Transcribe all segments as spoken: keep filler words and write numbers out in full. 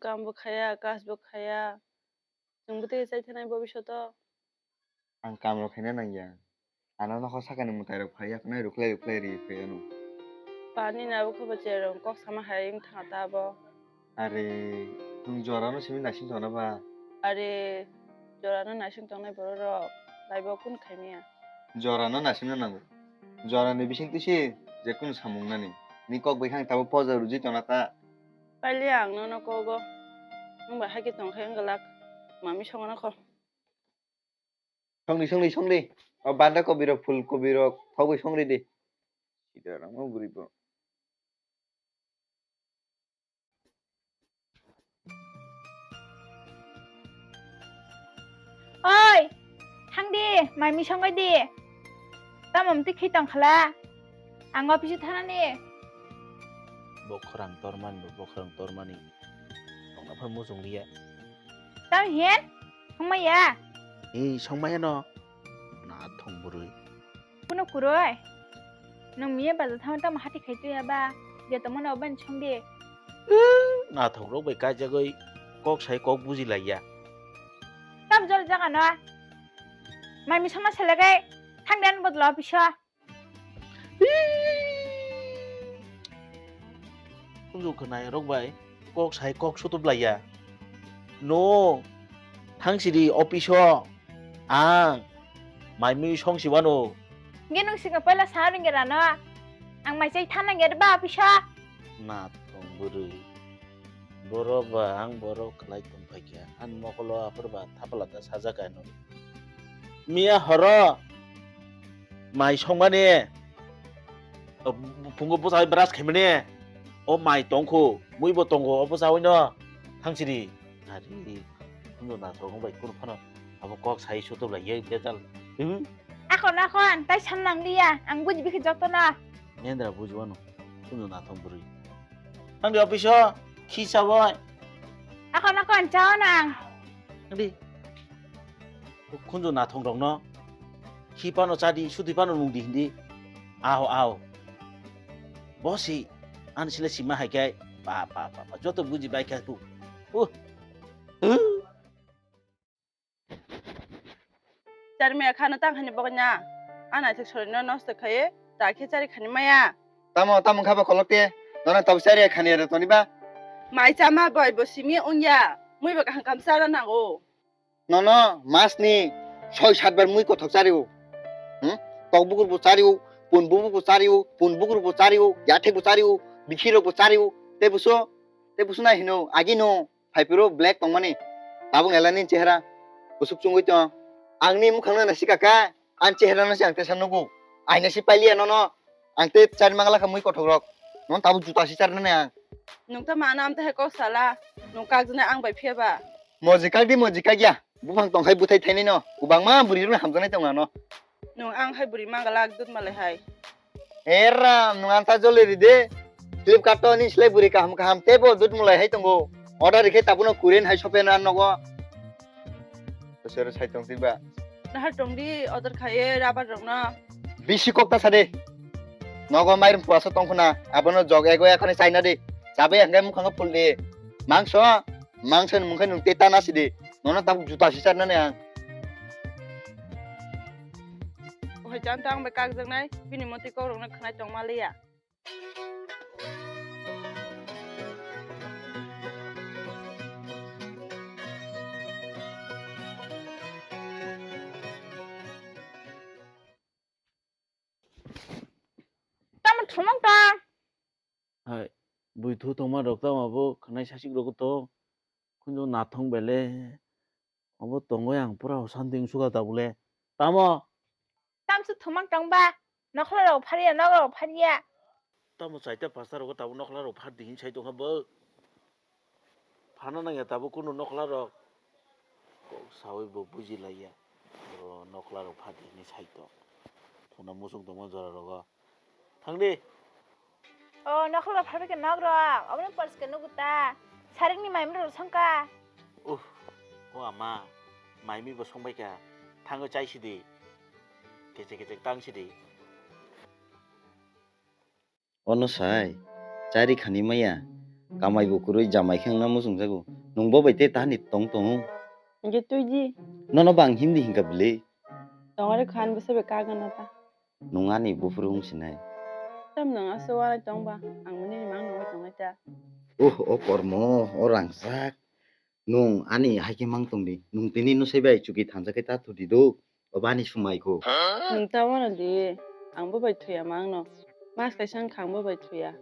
Kam bo khaya, kaj bo khaya. Chwng bwtwi chai thanai bobishoto. Ang kam rok khaina nangya. Ano nokho sakani mwtai rok phai yaknai rwkhlai rwkhlai ri phai ano. Pani na bukhubo cherong kok sama hai wng thang ta bo. Are, nwng jorano simi naising tongna ba? Are, jorano naising tongnai borok rok, laibo kun khaimya. Jorano naisingna nango. Jorani bisingtwi se je kunu samung nani. Ni kok bai khang tabo poja ruji tongna ta. Paili ang nono kogo. Nwng bai hakhe tong khe wng glak. Mami songo nokho. Songdi, songdi, songdi. O banda kobi rok, phul kobi rok, thogwi songri di. Sida rangma bwrwi bo. Oi, thang di, mai mi songwi di. Tamo mtwi khi tong khala? Ang office thanani. Bo khorang tormani, bo khorang tormani. Tongna phai muchung liya. Tam hiyan? Songmaya? Ee, songmaya no. Na thong bwrwi. Kuno kuroi. Nung miya baja thang tamo hati khai tuya ba. Je tamo no ban songdi. Na thong rok bai kaijagoi kok sai kok buji laiya. Tam jol jaga no. Mai mi songma selegai. Thang den bodlo office. Kunju khwnai rok bai kok sai kok sutup laiya. No, thang sidi office o ang mai mui song si wano. Nge nung sika pala sa ring rano. Ang mai chai thana nge ba office o. Na tong bwrwi. Boro ba ang boro khlai tong phaikha. Ang mokolo aphur ba thapala ta sajak ano. Miya horo mai songmani, o, phungo bwsai brush khaimani, o mai tongkhu, mui bo tongo, o bwsai no thangsiri. Ari, phungo na tong bai kunu phano abo kok sai sutup lai ye bejal. Hmm? Akon, akon, tai san nang liya, ang buji bikhi joto na. Nendra buji wano, phungo na tong bwrwi. Thangdi office o, khi chaboi. Akon, akon, chao nang. Thangdi. Khunju nathong rokno khi phano chadi, sudi phano nungdi hindi. Ao, ao. Bosi, ani sile sima hai khe, pa, pa, pa, pa, joto buji bai kha tu. Uh. Chari maya khana tang khani bokna. Ana thik sorino nosto khaye, ta khe chari khani maya. Tamo, tamo khaba kolok te. Nona tabo chari khani re toni ba. Mai chama bai bo simi ongya. Mui bo kaham kam chara nango. Nono mas ni soi sat bar mui kothok chario. Hmm? Tok bukur bo chario, pun bubu bo chario, pun bukur bo chario, yathek bo chario, bikhirok bo chario. Te buso, te buso na hino, agi no, phaipiro black tongmani. Tabuk nela ni chehra, busuk chungui tong. Ang ni mukhang na sika ka, ang chehra na si ang tesa nugu. Aina si pailiya nono. Ang te chari mangla kha mui kothok rok. Non tabuk juta si chari nani ang. Nung ta mana am ta hai kok sala. Nung kak jene ang bai phiya ba. Moji kak di moji kak ya. Buphang tong khai buthai thainai no. Kubangma buri rok hamjaknai tong ano. Nung ang hai buri mangla dut malai hai. Era nung anta jole ri de. Flipkart to ni slai buri kaham kaham tebo dut malai hai tongo. Order ri khe tabuno kuren hai sopen an nogo. Sero sai tong tiba. Nahar tong di order khaye rubber rok no. Bisi kok ta sade. Nogo mairum puasa tong khuna. Abono jog ego ekhone chaina de. Chabe hangke mukhango phul de. Mangso, mangso ni mungkhe nung teta na sidi. Nono tabuk juta si char nani ang. Ohai chan tang be kak jang nai. Bini moti kok rok no khnai tong maliya. Tamo thumok ta? Hai, bui thu tongma rok tamo abo khnai sasik rok to. Khunju nathong bele. Obo tongwi ang pura osanti wngsuka tabule. Tamo? Tamsuk thumak tongba? Nokhla rok phariya, nok rok phariya. Tamo chaita pasta rogo tabuk nokhla rok phar di hin sai tongkha bo. Phano nangya tabuk kunu nokhla rok. Kok sawi bo buji laiya. Bo nokhla rok phar di hin sai tong. Thuna musung tongma jora rogo. Thangdi. O, nokhla rok pharbai khe nok rok. Obono poriskar nugo ta. Saringni maimrok rok songkha. Uh, o ama, maimi bo songbai kha. Thango chai sidi. Kechek kechek tang sidi. Ono sai, chari khani maya. Kamai bo kwrwi jamai khe wngna muchungjago. Nwng bo bai tei tani tong tongo. Hwnkhe twi di. Nono bo ang himdi hinkha bwle. Tongare khan bwsa bai kagana ta. Nwng ani buphuru wng sinai. Tam nwng aswk uanai tong ba, ang bo nini mang nungwi tongnai ta. Uh, o kormo, o rangchak. Nwng ani hai khe mang tong di. Nwng tini no sai bai chuki thansa khe ta thudi do. Obo ani swmai kho. Nwng ta uano di, ang bo bai thuya mang no. Mas kaisa wng kha ang bo bai thuya.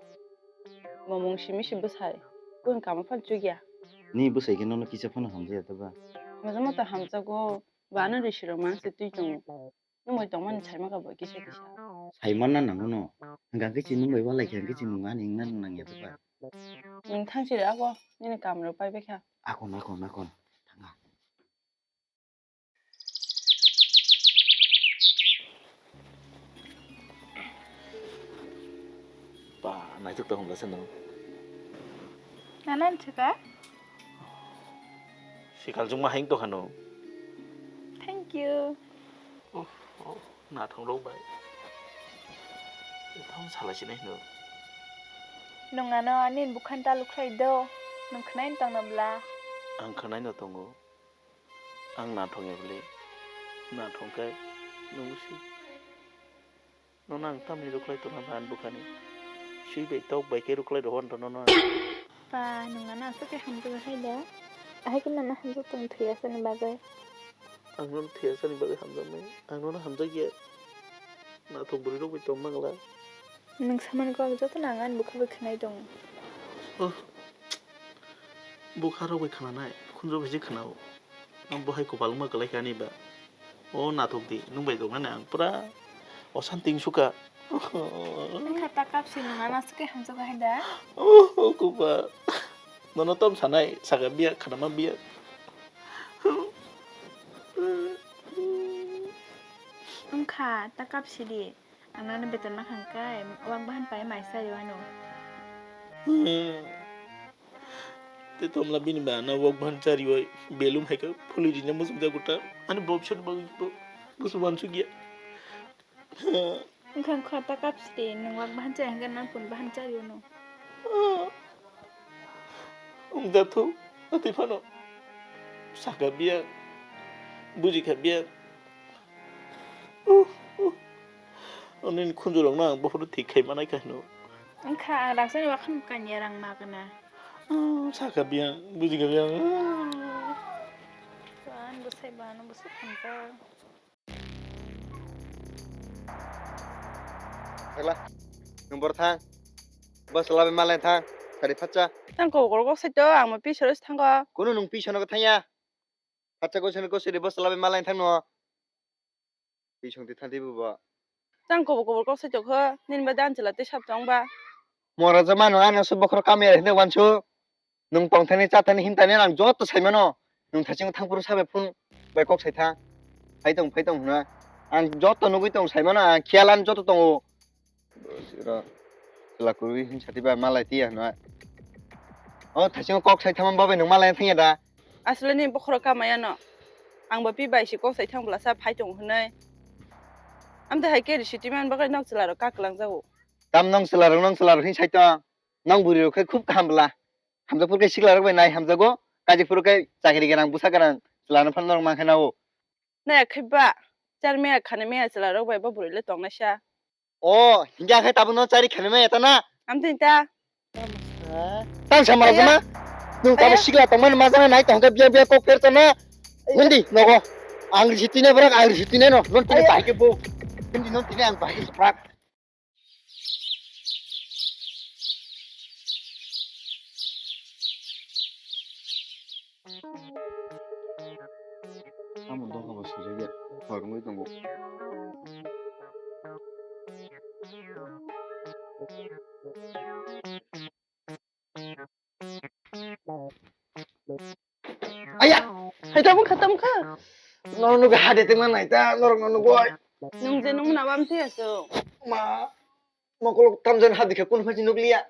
Bo mung simi si bwsai. Kung kama phal chukya. Ni bwsai khe nono kisa phano hamjaya ta ba? Moja moto hamjago. Bo ano risi rok mang se twi tongo. Nwng bai tongmani saima kha bo kisa kisa. Saima na nango no. Hwnkha khe chini nwng bai walai khe hwnkhe chini nwng ani wngna nang ya ta ba? Nwng thang siri ako, nini kam rok pai bai kha. Akon, akon, akon. Thanga. Ba, naithok tong hwnba sano. Nanan chika? Sikal jungma haing to khano. Thank you. Oh, oh, nathok rok bai. Thang salai sinai hino. Nung ano ani bukhan talu khlai do. Nung khnain tong na bla. Ang khnaino tongo. Ang nathok ya bwle. Nathok khe nung si. Nono ang tamni rwkhlai tongna ba ani bukhani. Swi bai tok bai khe rwkhlai rohor nono ang. Pa, nwng ano aswk khe hamjak hai da? Ahai khe nono hamjak tong thwi asani bagwi. Ang nono thwi asani bagwi hamjakmani. Ang nono hamjak ya. Nathok bwrwi rok bai tong mangla. Nwng samani kok joto no ang ani bukha bai khwnai tongo. Oh. Bukha rok bai khwnanai, khunju bai se khwnao. Ang bo hai kopal wngma kwlai kha ani ba. O nathok di, nwng bai tongnani ang pura osanti wngsuka. Wngkha ta kapsi nwng ano aswk khe hamjak hai da? Oh, oh, kopal. Nono tom sanai, saka biya, khanama biya. Wngkha ta kapsi di. Ang nono beton ma khang kai, wak bahan pai mai sai wano. Hmm. Te tomla bini ba na wak bahan chari wai belum hai ka phuli rina musuk jago ta. Ani bob shot bagwi bo busu wansu giya. Wngkha wngkha ta kapsi de, nwng wak bahan chari hwnkhe nang pun bahan chari wano. Wngjakthu, atwi phano saka biya, bujikha biya. Uh, uh. Nini khunjurokno ang buphuru thik khai manai kha hino. Wngkha, ang rangsani wakhan kanya rang magna. Uh, saka biya, bujikha biya. Uh. Tuan bwsai bano bwsai thangjak. Thangla, nwng bor thang. Bwsla bai malai thang, sari phatsa. Tang kok kok sai to, ang mo pisoro thango. Kuno nwng pisoro thangya. Phatsa ko sini ko siri bwsla bai malai thang no. Pisong ti thang ti bo. Tang kok kok sai to kho, nin ba dan chila te sap tong ba. Mora jama no ano su bokhro kamya hinde wansu. Nwng tongthani, chathani, himthani ang joto saimano. Nwng thaching thangphuru sabai phone bai kok saitha. Phaitong, phaitong hwnwi. Ang joto nugwi tong saimano, ang khiyalan joto tongo. Chwla kwrwi hwn sati ba malai tiya hwnwi. O thaching kok saithama babai nwng malai thangya da? Asle ni bokhorok kamaya no. Ang bo pi bai si kok saithang bwlasa phaitong hwnwi. Amtwi hai khe risi twiman bagwi nok chwlarok kak kwlangjago. Tam nong chwlarok, nong chwlarok hwn saitong. Nong bwrwi rok khe khub kaham bwla. Hamjak phuru khe sikla rok bai nai hamjago, kaijak phuru khe chakri gwnang, bwsa gwnang chwla no phano norok mankha na o. Naya khe ba, char meya khani meya chwla rok bai bo bwrwi le tong naisa. O, hinkhe akhe tabuk no chari khani meya ta na? Amtwi ta. Tang sama rok ma? Nwng tabuk sikla tongmani ma jana nai tong khe biya biya kok pher ta na? Hindi nogo. Ang risi tine bwrak, ang risi tine no. Non tine bahai khe bo. Hindi non tine ang bahai khe bwrak. Tamo dongkha bo swijak ya, khorngwi tongo. Aya! Hai, tamo kha, tamo kha. Nono nugo hade tengma naita, norok nono nugo. Nwng je nwng mwnaba amtwi aso. Ma, mokolok tamjani hadi khe kunu phaisi nukliya.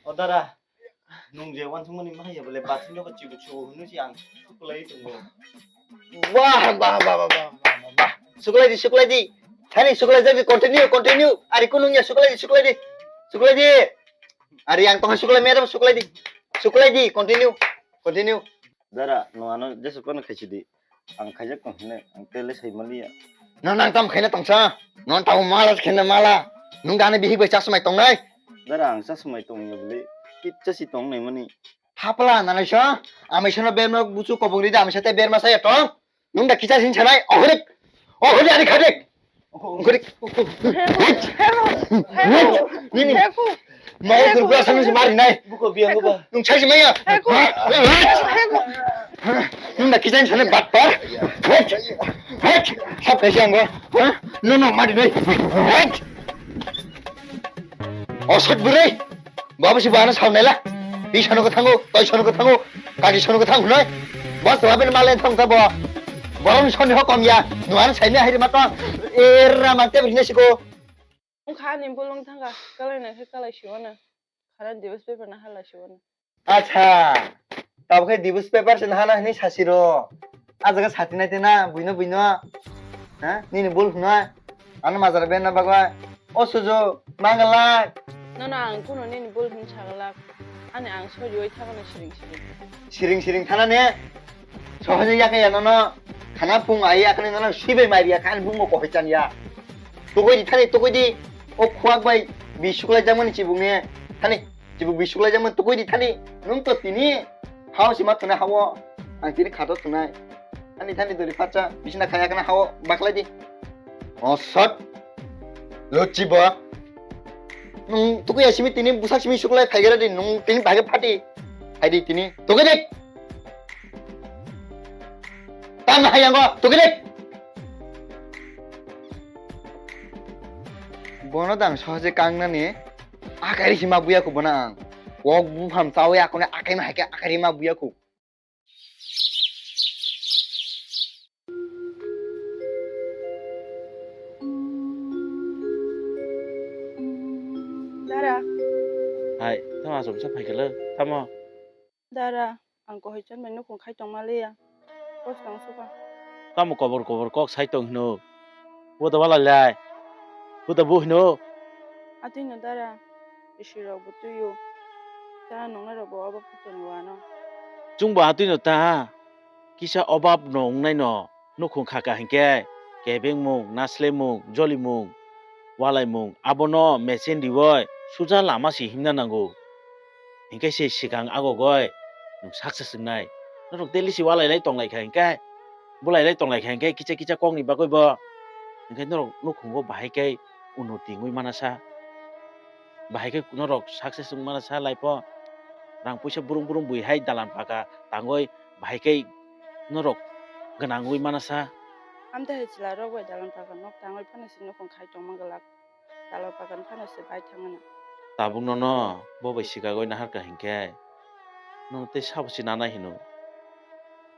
O dara, nwng je wansukmani mahaiya bole bathwino bo chibu chibu hwnwi se ang suklai tongo. Wah, bah, bah, bah. Suklai di, suklai di. Thani suklai jadi, continue, continue. Ari kunu ya suklai di, suklai di. Suklai di. Ari ang tongha suklai, madam, suklai di. Suklai di, continue. Continue. Dara, no ano jesa kono khaisi di. Ang khaijak tong hwnwi, ang tele sai maliya. No nang tam khaina tongsa. No tamo mala khaina mala. Nung dana bihik bai chasmai tongnai. Dara, ang chasmai tongya bwle. Kicha si tong nai mani. Hapla nanai sa. Amai sano berma buchu kobong rida amai sate berma saya tong. Nung da kicha sin sanai. Ohorik. Ohorik ani khadik. Ohorik. Nini. Mau kurkura sanu si mari nai. Buko biang ba. Nung chai si maya. Nung da kicha sin sanai bat par. Hek. Hek. Sab kaisi anggo. No no mari nai. Hek. Osot bwrwi. Bo bwsi bo ano sal naila. Twi sono kwthango, toi sono kwthango, kaki sono kwthang hwnwi. Bo swlaben malen thang ta bo. Borok ni soni ho kom ya. Nuan sai me hairi ma tong. Era man te bini siko. Wngkha ani bolong thangkha. Kalai na khe kalai siwana. Khana divorce paper na hala siwana. Acha. Tabo khe divorce paper se nahana hini sasiro. A jaga sati nai te na buino buino. Ha? Nini bul hwnwi. Ano majra ben na bagwi. O suju mangalak. Nono ang kuno nini bul hwn sagalak. Ani ang sorioi thangano siring siring. Siring siring thana ne. Sohajeng yakaya nono. Khana pung ai yakani nono sibai mari ya khan bungbo kohoi chan ya. Tugui di thani tugui di. O khuak bai bisuklai jamani chibung ne. Thani. Chibuk bisuklai jama tukui di thani. Nung to tini hao sima thuna hao. Ang tini khato thunai. Ani thani dori pacha bisina khaya kana hao baklai di. Osot. Lochi bo. Nung tukui ya simi tini busak simi suklai phaigera di nung tini bhage phati. Hai di tini. Tukui di. Tam hai yango. Tukui di. Bono dang sohje kangnani. Akai risi ma buya kho bono ang. Kok buphang chawi akone akai ma hai khe akai rima buya kho. Dara. Hai, tamo asomsa phai khe le, tamo? Dara. Ang kohoi chan bai nukhung khai tong maliya. Kos tong suka. Tamo kobor kobor kok sai tong hino. Bo da walai lai. Bo da bo hino. Atwi no dara. Isi rok bo twiyo. Ta nongnai rok bo obo phuto ni wano. Chwng bo atwi no ta. Kisa obab no wngnai no. Nukhung khaka hinkhe kebengmung, naslemung, jolimung, walaimung abono machine riwi suja lama se himna nango. Hinkhe se swkang agogoi nwng success wngnai. Norok daily se walailai tonglaikha hinkhe, bwlailai tonglaikha hinkhe kisa kisa kokni bagwi bo hinkhe norok nukhungo bahai khe unnoti wngwi manasa. Bahai khe norok success wng manasa life o. Rang puisa brum brum bui hai dalan paka tangwi bahai khe norok gwnangwi manasa. Amtwi hai chwla rok bai dalan paka nok tangwi phano se nukhung khai tongma glak. Dalan paka phano se bai thangna. Tabuk nono bo bai sikagwi naharkha hinkhe. Nwng tei sabo se nana hino.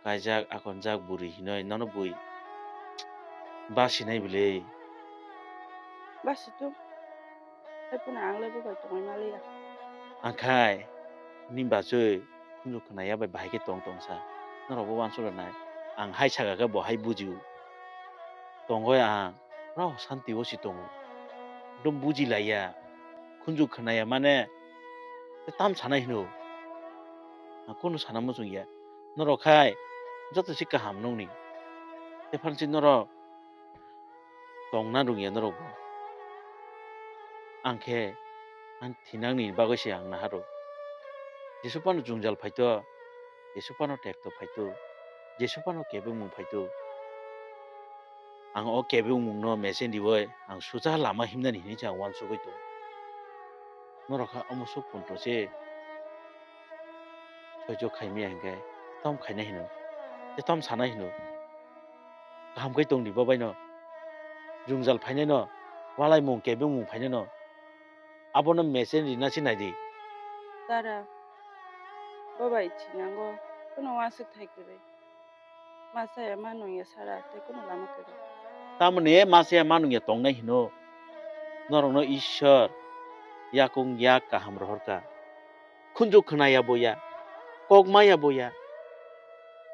Kaijak akonjak bwrwi hinoi nono bui basinai bwle. Basi tu. Tei phano ang le bo bai tongwi maliya. Angkhai, nini bachoi khunju khwnaya bai bahai khe tong tongsa. Norok bo uansuk rwnai. Ang hai saka khe bo hai bujio. Tongoi ang. Rao santi o si tongo. Ekdom buji laiya. Khunju khwnaya mane tei tam sana hino. Ang kunu sana muchung ya. Norok khai joto se kaham nongni. Tei phan se norok tongna rung ya norok bo. Ang khe ang thinangni bagwi se ang naharo. Jesu phano jwngjal phaito, Jesu phano tekto phaito, Jesu phano kebengmung phaito. Ang o kebengmungno mesen riwi ang suja lama himnani hinwi se ang uansugwi tongo. Norok kha omo suk pontro se soijo khaimaya hinkhe tom khaina hino, tei tom sana hino. Kaham khe tongdi bo baino. Jwngjal phainaino, walaimung kebengmung phainaino. Abono mesen rina se naidi. Dara, bo bai thinango, kuno uansuk thai kwrwi. Ma chaya ma nungya sara tei kuno lama kwrwi. Tamoni ma chaya ma nungya tongnai hino. Norokno Ishwar yakung yak kaham rohorkha. Khunju khwnaya boya, kok maya boya.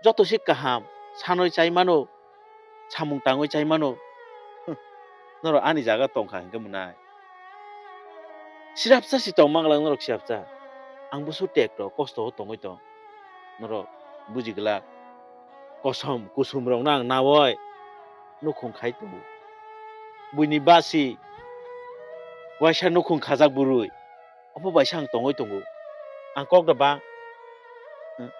Joto se kaham, sanoi chai mano, samung tangwi chai mano. Norok ani jaga tongkha hinkhe mwnai. Sirapsa si tong mangla norok sirapsa. Ang busu tekto kosto o tongwi tong. Norok buji glak. Kosom kusum rokno ang nawoi nukhung khai tongo. Buini basi waisa nukhung khajak bwrwi. Obo baisa ang tongwi tongo. Ang kok da ba, hmm,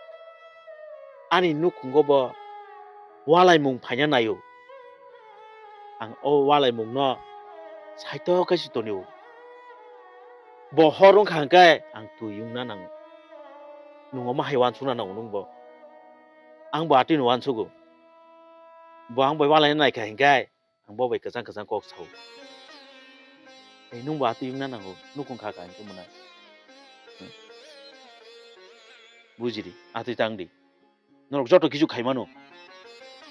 ani nukhungo bo walaimung phaina naio. Ang o walaimungno saito khe si tonio. Bo hor wngkha hwnkhe ang twi wngna nango. Nwng omo hai uansukna nango nwng bo. Ang bo atwino uansugo. Bo ang bai walaina naikha hwnkhe ang bo bai kwchang kwchang kok sao. Tei nwng bo atwi wngna nango, nukhung kha kha hwnkhe mwnai. Hmm. Bujidi, atwi tang di. Norok joto kisu khai mano.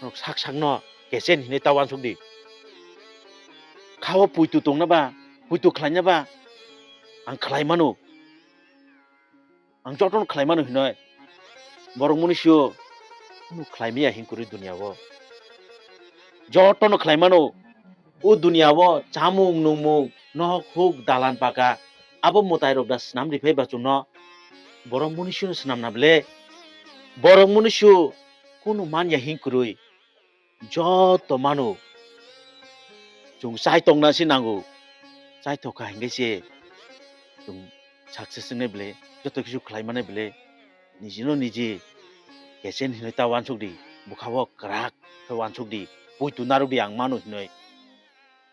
Norok sak sakno kechen hinwi ta uansuk di. Khao puitu tongna ba, puitu khlaina ba, ang khlai mano. Ang jotono khlai mano hinwi. Borok munisio kunu khlai maya hing kwrwi duniao. Jotono khlai mano. O duniao chamung nungmung, nok huk dalan paka, abo mwtai rok da swnam ri phai ba chwngno? Borok munisio swnam na ble? Borok munisio kunu man ya hing kwrwi. Joto mano. Chwng chai tongna se nango. Chai thok kha hingke se chwng success wngnai ble, joto kisu khlai mani ble, niji no niji kechen hinwi ta uansuk di, bwkha o kwrak khe uansuk di, puitu narwk di ang mano hinwi.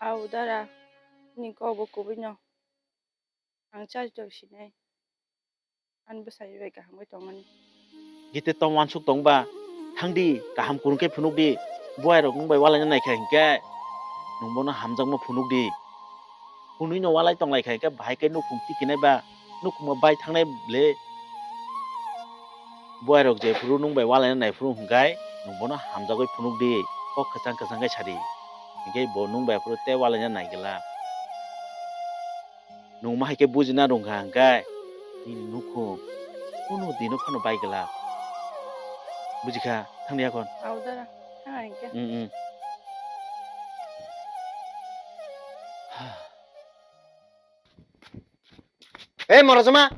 Au dara, nini kok bo kubui no. Ang chari tong sinai. Ani bwsai bai kaham bai tongmani. Gite tong uansuk tong ba, thang di, kaham kurung khe phunuk di. Buai rok nwng bai walaina nai kha hinkhe, nwng bono hamjakma phunuk di. Hwnwi no walai tong lai kha hinkhe, bahai khe nukhung tikinai ba, nukhung bo bai thangnai ble. Buai rok jephuru nwng bai walaina nai phuru hwnkhe, nwng bono hamjagwi phunuk di, kok kwchang kwchang khe sa di. Hinkhe bo nwng bai phuru tei walaina nai glak. Nwng ma hai khe bujina rwng kha hwnkhe, nini nukhung kunu dino phano bai glak. Buji kha, thang di akon. Au dara, thang ai hwnkhe. Mm, mm. Ei, morosoma,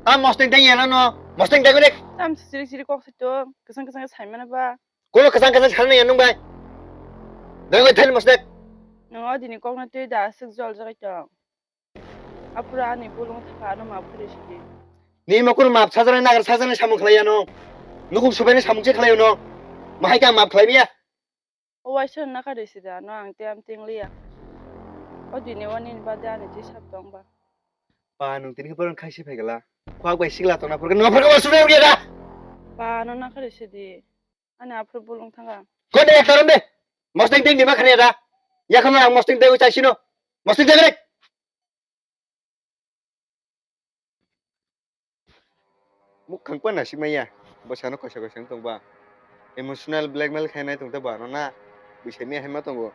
ta mosting teng yana no, mosting teng rik. Tam siri siri kok sito, kesang kesang sai mana ba. Kono kesang kesang sai na ya nung bai. Deng oi thani mosnek. Nang o dini kok na tui da sik jol jagai tong. Aphuru ani bulung thapa ano ma phuri sidi. Ni ma kunu map sajana nagar sajana samung khlai ano. Nukum subaini samung che khlai ano. Mahai ka map khlai miya. O waisa nakha risi da no ang te am ting liya. O dini o nini bade ani twi sap tong ba. Pa nung tini khapang khai si phai gala. Khwak bai sigla tong na phurkhe no phurkhe ba sudai uriya da. Pa no nakha risi di. Ani aphuru bulung thanga. Konde ya karon de. Mosting ting di ma khani da. Ya khana ang mosting de uchai sino. Mosting de grek. Mukhang pa nasikmaya, bwsano kaisa kaisa wng tong ba. Emotional blackmail khainai tong ta ba ano na, bwsai miya hai ma tongo.